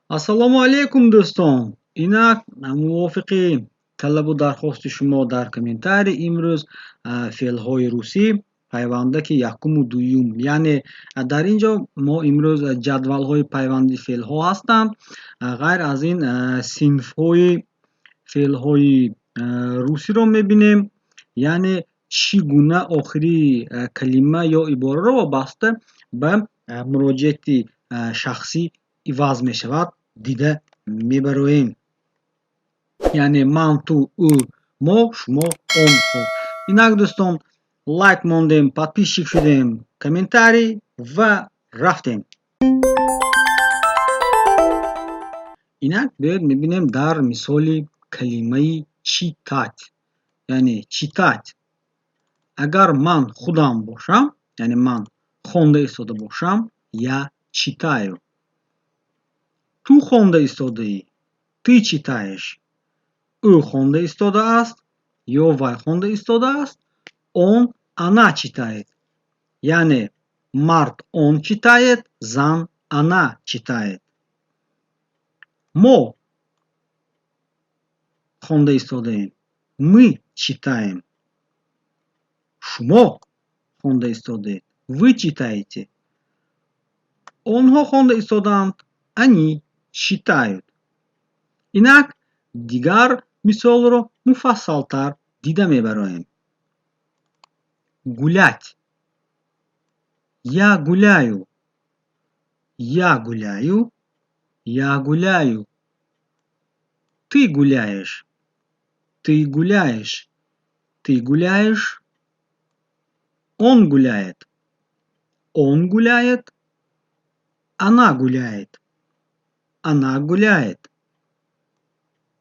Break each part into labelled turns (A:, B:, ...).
A: Ассалому алайкум, дӯстон! Инак, мувофиқи талабу дархости шумо дар комментарий, имрӯз феълҳои русӣ, пайвандаки якуму дуюм, яъне дар ин ҷо мо имрӯз ҷадвалҳои пайванди феълҳо ҳастанд. Ғайр аз ин, синфҳои феълҳои русиро мебинем, яъне чӣ гуна охири калима ё ибораро вобаста ба муроҷиати шахсӣ иваз мешавад, дида мебароем. Яъне ман, ту, ӯ, мо, шумо, онҳо. Инак, дӯстон, лайк мондем, подписчик шудем, комментарий ва рафтем. Инак, биёед мебинем дар мисоли калимаи читать, яъне читать. Агар ман худам бошам, яъне ман хонда истода бошам, я читаю. Ту хонда истодаӣ, ты читаешь. Ӯ хонда истодааст ё вай хонда истодааст, он, она читает. Яъне мард он читает, зан она читает. Мо хонда истодаем, мы читаем. Шумо хонда истодаед, вы читаете. Онҳо хонда истодаанд, они читают. Инак, дигар мисолро муфассалтар дида мебароем. Гулять. Я гуляю. Я гуляю. Я гуляю. Ты гуляешь. Ты гуляешь. Ты гуляешь. Он гуляет. Он гуляет. Она гуляет. Она гуляет.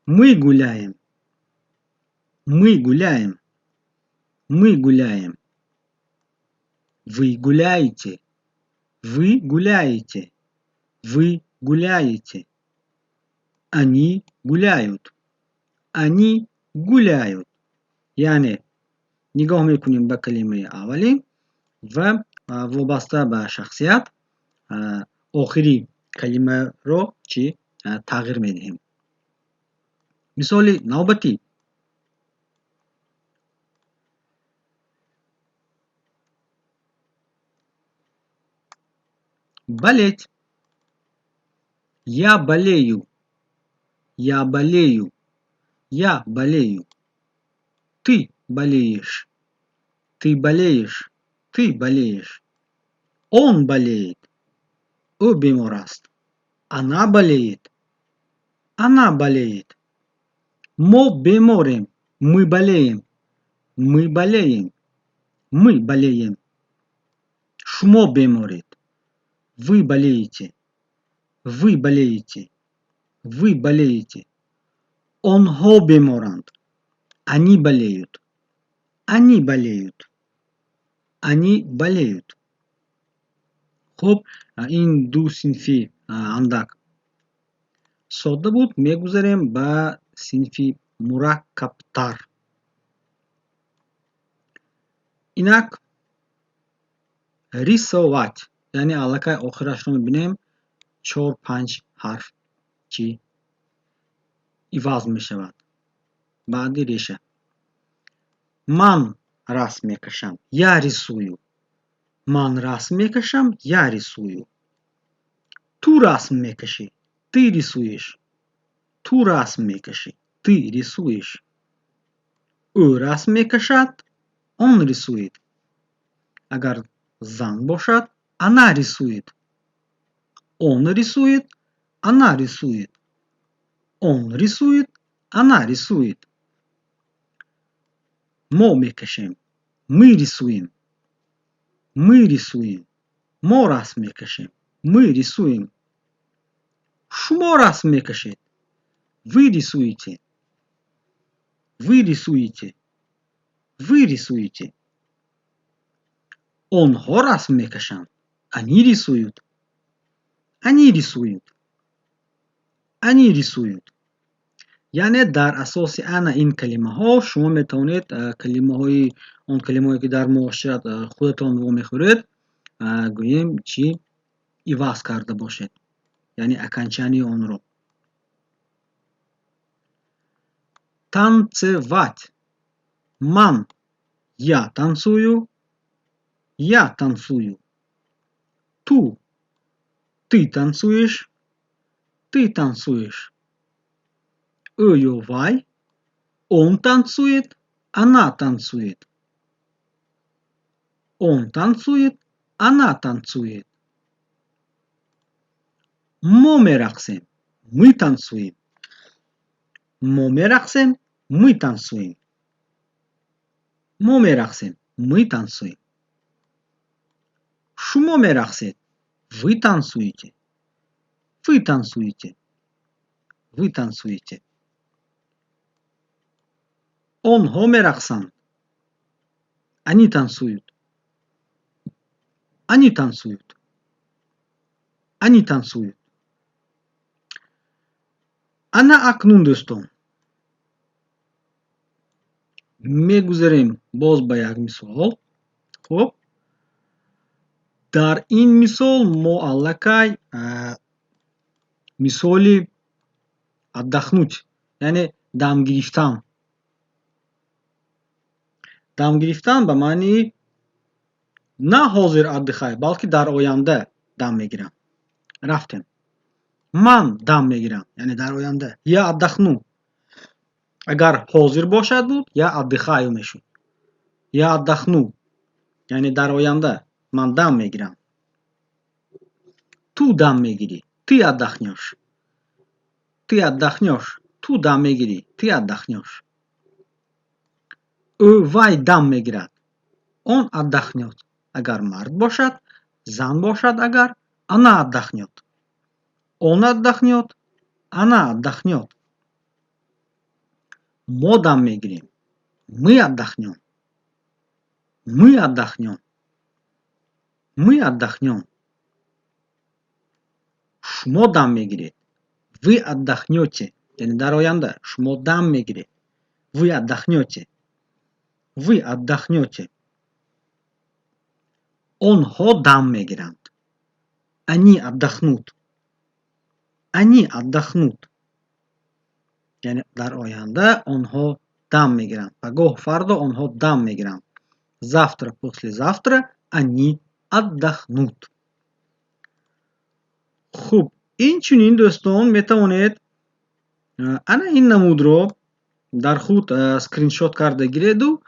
A: Мы гуляем. Мы гуляем. Мы гуляем. Вы гуляете. Вы гуляете. Вы гуляете. Они гуляют. Они гуляют. Яъне нигоҳ мекунем ба калимаи аввалӣ ва вобаста ба шахсият охири калимаро чӣ тағйир медиҳем. Мисоли навбатӣ: болеть. Я болею. Я болею. Я болею. Ты болеешь. Ты болеешь. Ты болеешь. Он болеет. Ӯ бемор аст. Она болеет. Она болеет. Мо беморем. Мы болеем. Мы болеем. Мы болеем. Шумо беморед. Вы болеете. Вы болеете. Вы болеете. Онҳо беморанд. Они болеют. Они болеют. Они болеют. Хуб, ин ду синфи андак содда буд, мегузарем ба синфи мураккабтар. Инак, рисовать, яъне аллакай охирашро мебинем, чор, панҷ ҳарф чӣ иваз мешавад баъди реша. Ман расм мекашам, я рисую. Ман расм мекашам, я рисую. Ту расм мекашӣ, ты рисуешь. Ту расм мекашӣ, ты рисуешь. Ӯ расм мекашад, он рисует. Агар зан бошад, она рисует. Он рисует, она рисует. Он рисует, она рисует. Мо мекашем, мы рисуем. Мы рисуем. Мо расм мекашем, мы рисуем. Шумо расм мекашед, вы рисуете. Вы рисуете. Вы рисуете. Онҳо расм мекашанд, они рисуют. Они рисуют. Они рисуют. Яъне дар асоси ана ин калимаҳо шумо метавонед калимаҳои, он калимаҳое, ки дар муошират худатон вомехӯред, гӯем, чӣ иваз карда бошед. яъне окончанияи онро. Танцевать. Ман я танцую, я танцую. Ту ты танцуешь, ты танцуешь. Ӯ ё вай он танцует, она танцует. Он танцует, она танцует. Мо мерақсем, мы танцуем. Мо мерақсем, мы танцуем. Мо мерақсем, мы танцуем. Шумо мерақсед, вы танцуете. Вы танцуете. Вы танцуете. Онҳо мерақсанд. Они танцуют. Они танцуют. Они танцуют. Ана акнун, дӯстон, мегузарем боз ба як мисол. Хуб, дар ин мисол мо аллакай мисоли отдохнуть, яъне дам гирифтан. Дам гирифтан ба маънии на ҳозир отдыхай, балки дар оянда дам мегирам. Рафтем. Ман дам мегирам, яъне дар оянда. Я отдохну. Агар ҳозир бошад буд, я отдыхаю мешуд. Я отдохну, яъне дар оянда ман дам мегирам. Ту дам мегирӣ, ты отдохнёшь. Ты отдохнёшь. Ту дам мегирӣ, ты отдохнёшь. Ӯ вай дам мегирад, он отдохнёт. Агар мард бошад, зан бошад агар, она отдохнёт. Он отдохнёт, она отдохнёт. Мо дам мегирем, мы отдохнём. Мы отдохнём. Мы отдохнём. Шумо дам мегиред, вы отдохнёте. Яъне дар оянда шумо дам мегиред. Вы отдохнёте. Вы отдохнёте. Онҳо дам мегиранд. Они отдохнут. Они отдохнут. Яъне дар оянда онҳо дам мегиранд. Пагоҳ, фардо онҳо дам мегиранд. Завтра, послезавтра они отдохнут. Хуб, инчунин, дӯстон, метавонед ана ин намудро дар худ скриншот карда гиреду,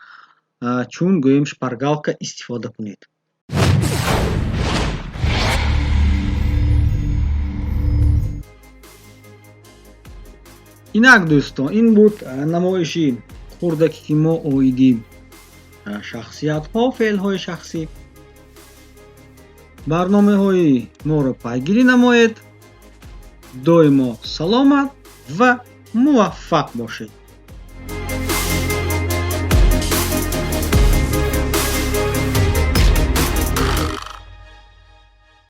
A: чун гӯем, шпаргалка истифода кунед. Инак, дӯстон, ин буд намоиши хурдаке, ки мо оиди шахсиятҳо, феълҳои шахсӣ. Барномаҳои моро пайгирӣ намоед. Доимо саломат ва муваффақ бошед.